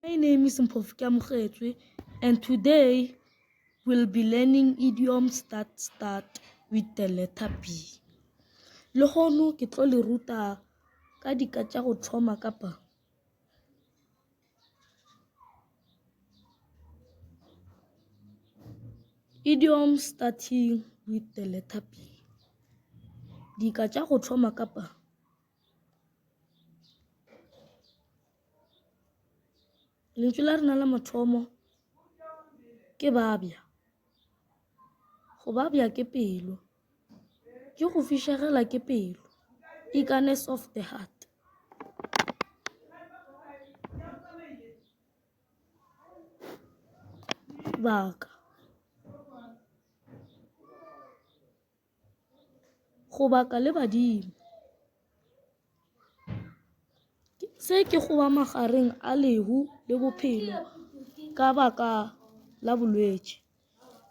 My name is Mphofu Keamogetswe and today we'll be learning idioms that start with the letter B. Lehono ke tlo le ruta ka dika tša go thoma ka B. Idioms starting with the letter B. Dika tša go thoma ka B. Lentšu la rena la mathomo ke babja. Go babja ke pelo, ke go fišegela ke pelo, eagerness of the heart. Baka. Go baka le badimo. Se ke go ba magareng a lehu le bophelo ka baka la bolwetši.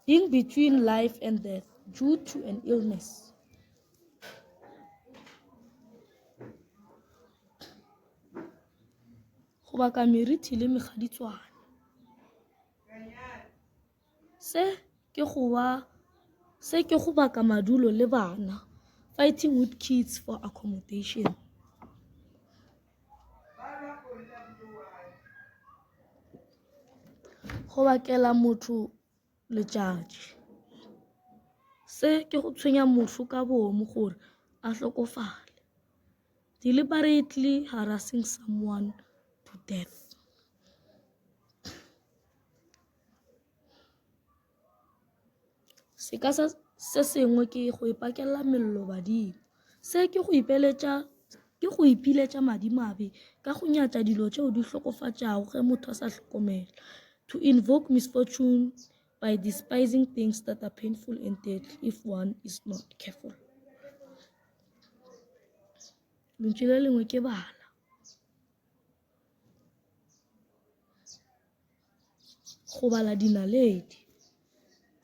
Being between life and death due to an illness. Go baka merithi le mekgaditswane. Se ke go ba se ke go baka madulo le bana, fighting with kids for accommodation. Go bakela motho letšatši, se ke go tshwenya motho ka boomo gore a hlokofale, deliberately harassing someone to death. Seka se sengwe ke go ipakela mello badimo. Se ke go ipeletša ke go ipiletša madimabe ka go nyatša dilo tšeo di hlokofatšago ge motho a sa hlokomela. To invoke misfortune by despising things that are painful and deadly if one is not careful. Lentšu le lengwe ke bala. Go bala dinaledi.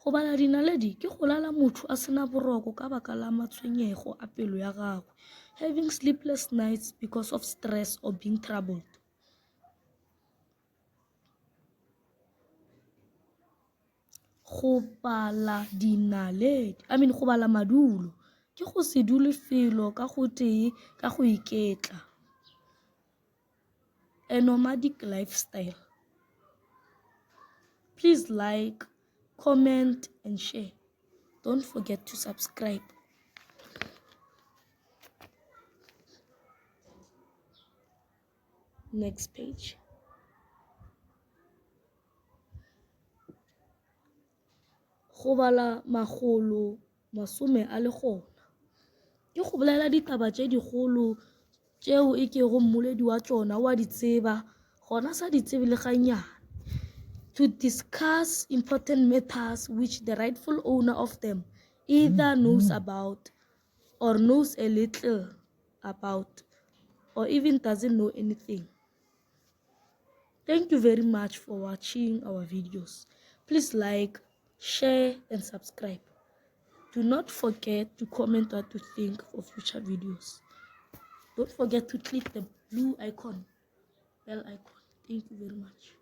Go bala dinaledi ke go lala motho a sena boroko ka baka la matshwenyego a pelo ya gagwe. Having sleepless nights because of stress or being troubled. Go bala dinaledi, I mean go bala madulo ke go se dule felo ka go tee ka go iketla. A nomadic lifestyle. Please like, comment and share. Don't forget to subscribe. Next page. Go bala makgolo masome a le gona ke go bolela ditaba tše dikgolo tšeo e kego mmoledi wa tšona wa di tseba gona sa di tsebe le gannyane. To discuss important matters which the rightful owner of them either knows about or knows a little about or even doesn't know anything. Thank you very much for watching our videos. Please like, share and subscribe. Do not forget to comment what you think for future videos. Don't forget to click the blue icon, bell icon. Thank you very much.